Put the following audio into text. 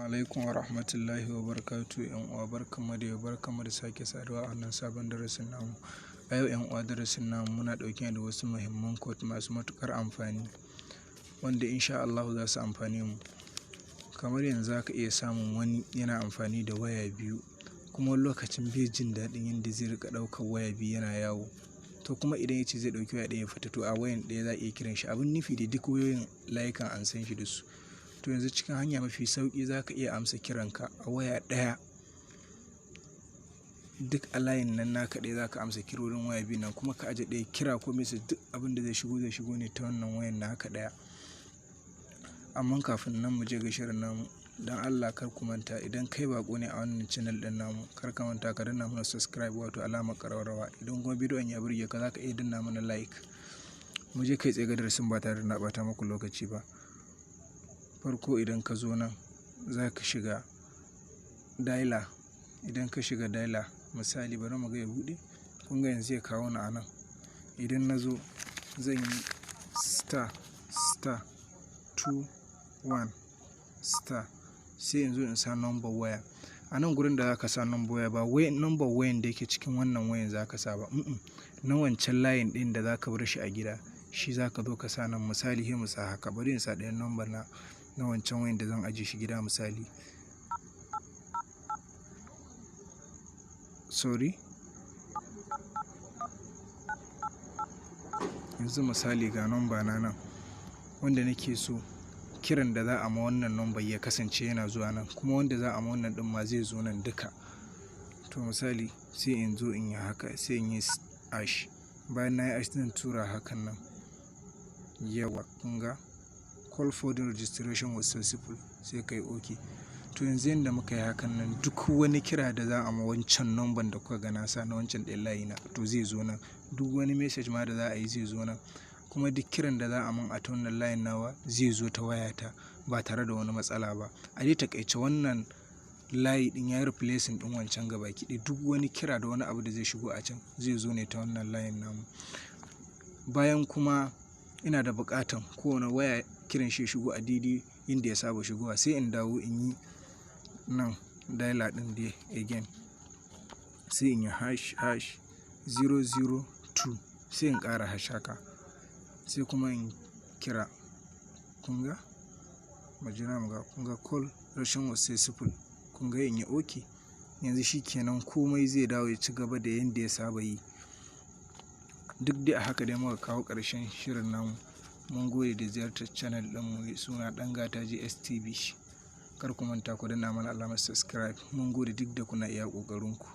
Alaikum wa rahmatullahi wa barakatuh. 'Yan uwa, barkanmu da yau, barkanmu da sake saduwa a wannan sabon darasin namu. A yau, 'yan uwa, darasin namu muna ɗauke da wasu muhimman code masu matuƙar amfani wanda insha Allahu za su amfane mu. Kamar yanzu, za ka iya samun wani yana amfani da waya biyu, kuma wani lokacin bai jin daɗin yadda zai riƙa ɗaukar waya biyu yana yawo. To kuma idan ya ce zai ɗauki waya ɗaya ya fita, to a wayan ɗaya za a iya kiran shi. Abin nufi dai, duk wayoyin layukan an san shi da su. To yanzu, cikin hanya mafi sauƙi, za ka iya amsa kiranka a waya ɗaya. Duk a layin nan naka ɗaya za ka amsa kirorin waya biyun nan, kuma ka aje ɗaya, kira ko message, duk abin da zai shigo zai shigo ne ta wannan wayan naka ɗaya. Amma kafin nan mu je ga shirin namu, don Allah kar ku manta, idan kai baƙo ne a wannan channel ɗin namu, kar ka manta ka danna mana subscribe, wato alamar ƙararrawa. Idan kuma bidiyon ya burge ka, za ka iya danna mana like. Mu je kai tsaye ga darasin ba tare da na ɓata muku lokaci ba. Farko, idan ka zo nan, za ka shiga dialer. Idan ka shiga dialer, misali, bari mu ga ya buɗe. Kun ga yanzu ya kawo ni a nan. Idan na zo, zan yi **21*, sai in zo in sa number waya. A nan gurin da za ka sa number waya, ba wai number wayan da yake cikin wannan wayan za ka sa ba. Na wancan layin ɗin da za ka bar shi a gida, shi za ka zo ka sa nan. Misali, sai mu sa haka. Bari in sa ɗayan number na wancan wayan da zan ajiye shi gida, misali. Sorry. Yanzu misali, ga number na nan wanda nake so kiran da za a ma wannan number ya kasance yana zuwa nan, kuma wanda za a ma wannan ɗin ma zai zo nan duka. To misali, sai in zo in yi haka, sai in yi hash. Bayan na yi hash, zan tura hakan nan. Yauwa, kun ga call forwarding registration was successful, sai ka yi okay. To yanzu yanda muka yi hakan nan, duk wani kira da za a ma wancan number da kuka ga na sa na wancan ɗayan layi na, to zai zo nan. Duk wani message ma da za a yi zai zo nan. Kuma duk kiran da za a mun a ta wannan layin nawa zai zo ta wayata ba tare da wani matsala ba. A dai taƙaice, wannan layi ɗin ya yi replacing ɗin wancan gabaki ɗaya. Duk wani kira da wani abu da zai shigo a can zai zo ne ta wannan layin namu. Bayan kuma ina da buƙatan kowane waya kiran shi ya shigo a daidai inda ya saba shigowa, sai in dawo in yi nan dialer ɗin dai again. Sai in yi ##002, sai in ƙara hash haka. Sai kuma in kira. Kun ga? Mu jira mu ga. Kun ga call registration was successful. Kun ga in yi okay. Yanzu shi kenan, komai zai dawo ya ci gaba da yanda ya saba yi. Duk dai a haka dai muka kawo ƙarshen shirin namu. Mun gode da ziyartar channel ɗinmu mai suna Ɗangata GSTV. Kar ku manta ku danna mana alamar subscribe. Mun gode duk da kuna iya ƙoƙarinku.